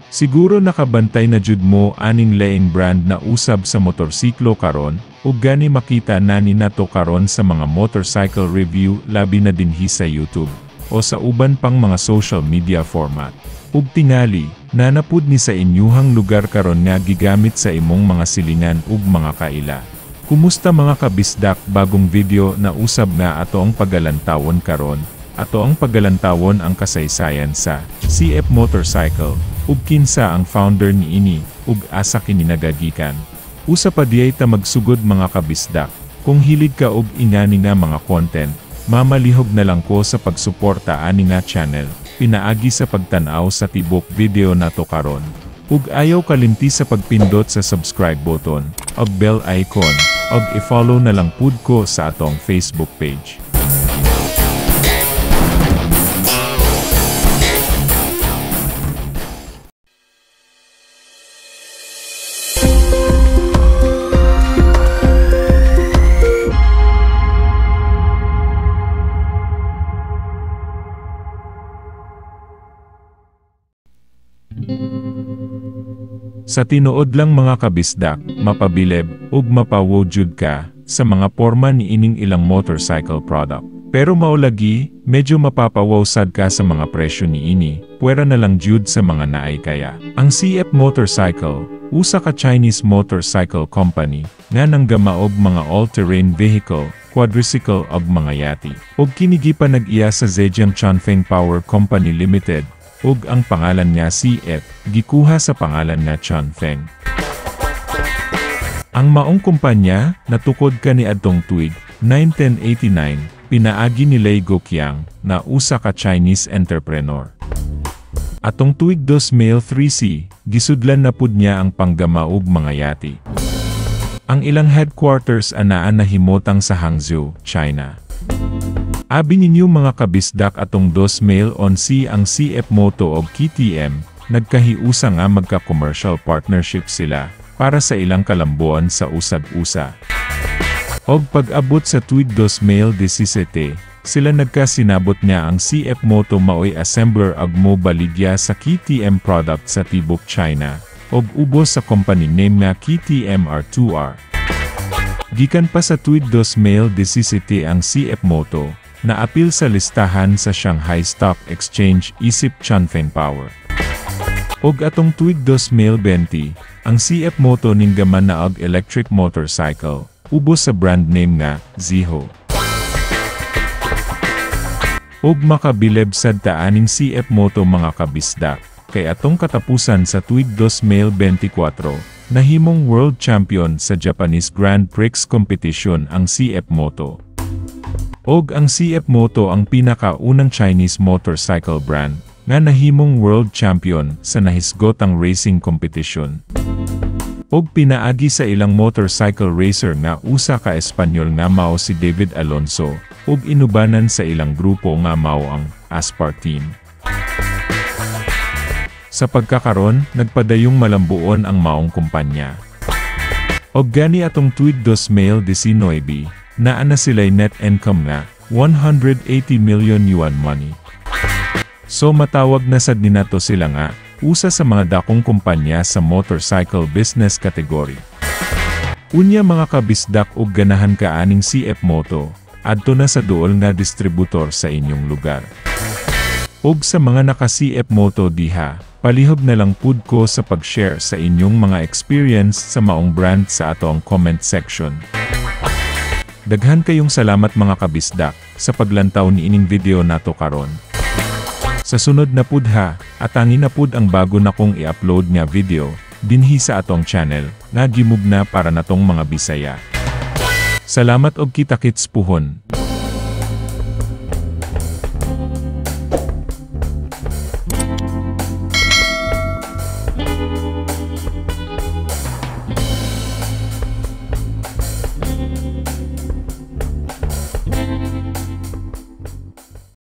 Siguro nakabantay na jud mo aning laing brand na usab sa motorsiklo karon, ug gani makita nani nato karon sa mga motorcycle review labi na dinhi sa YouTube o sa uban pang mga social media format. Ug tingali, nanapud ni sa inyuhang lugar karon nga gigamit sa imong mga silingan ug mga kaila. Kumusta mga kabisdak, bagong video na usab nga ato ang pagalantawon karon. Ato ang pagalantawon ang kasaysayan sa CF Motorcycle, ug kinsa ang founder niini, ug asa kini nagagikan. Usa pa diay ta magsugod mga kabisdak, kung hilig ka og ingani nga mga content, mamalihog na lang ko sa pagsuporta ani nga channel, pinaagi sa pagtan-aw sa tibok video nato karon. Ug ayaw kalimti sa pagpindot sa subscribe button, ug bell icon, ug i-follow na lang pud ko sa atong Facebook page. Sa tinuod lang mga kabisdak, mapabilib ug mapawujud ka sa mga porma niining ilang motorcycle product. Pero maulagi, medyo mapapawaw sad ka sa mga presyo niini, puwera na lang jud sa mga naay kaya. Ang CF Motorcycle, usa ka Chinese motorcycle company, nga nanggamaog mga all-terrain vehicle, quadricycle ug mga yati. Ug kini gipa nag-iya sa Zhejiang Chunfeng Power Company Limited, ug ang pangalan nga CF, gikuha sa pangalan nga Chunfeng. Ang maong kumpanya, natukod kaniadtong tuig 1989, pinaagi ni Lei Guoqiang, na usa ka Chinese entrepreneur. Atong tuig 2003, gisudlan na pud niya ang panggamaog mga yati. Ang ilang headquarters anaa nahimutang sa Hangzhou, China. Abi ninyo mga kabisdak, atong 2011 ang CF Moto og KTM, nagkahiusa nga magka-commercial partnership sila para sa ilang kalambuan sa usag-usa. Og pag-abot sa tuig 2017, sila nagkasinabot niya ang CF Moto maoy assembler ug mobaligya sa KTM product sa tibok China, og ubos sa company name nga KTM R2R. Gikan pa sa tuig 2017 ang CF Moto, naapil sa listahan sa Shanghai Stock Exchange isip Chunfeng Power. Og atong tuig 2020, ang CF Moto ninggaman na og electric motorcycle, ubos sa brand name nga Zeeho. Og makabilib sad ta aning CF Moto mga kabisdak, kay atong katapusan sa tuig 2024, nahimong world champion sa Japanese Grand Prix competition ang CF Moto. Og ang CF Moto ang pinakaunang Chinese motorcycle brand nga nahimong world champion sa nahisgotang racing competition. Og pinaagi sa ilang motorcycle racer nga usa ka Espanyol nga mao si David Alonso, ug inubanan sa ilang grupo nga mao ang Aspar Team. Sa pagkakaron, nagpadayong malambuon ang maong kumpanya. Og gani atong tuig 2019, naa na sila'y net income nga 180 million yuan money. So matawag na sad ninato sila nga usa sa mga dakong kumpanya sa motorcycle business category. Unya mga kabisdak, og ganahan ka aning CF Moto, adto na sa duol nga distributor sa inyong lugar. Og sa mga naka CF Moto diha, palihog na lang pud ko sa pag-share sa inyong mga experience sa maong brand sa atong comment section. Daghan kayong salamat mga kabisdak sa paglantaw niining video nato karon. Sa sunod na pud ha, atangin na pud ang bago na kong i-upload nga video dinhi sa atong channel nga gimugna para natong mga Bisaya. Salamat og kita-kits puhon.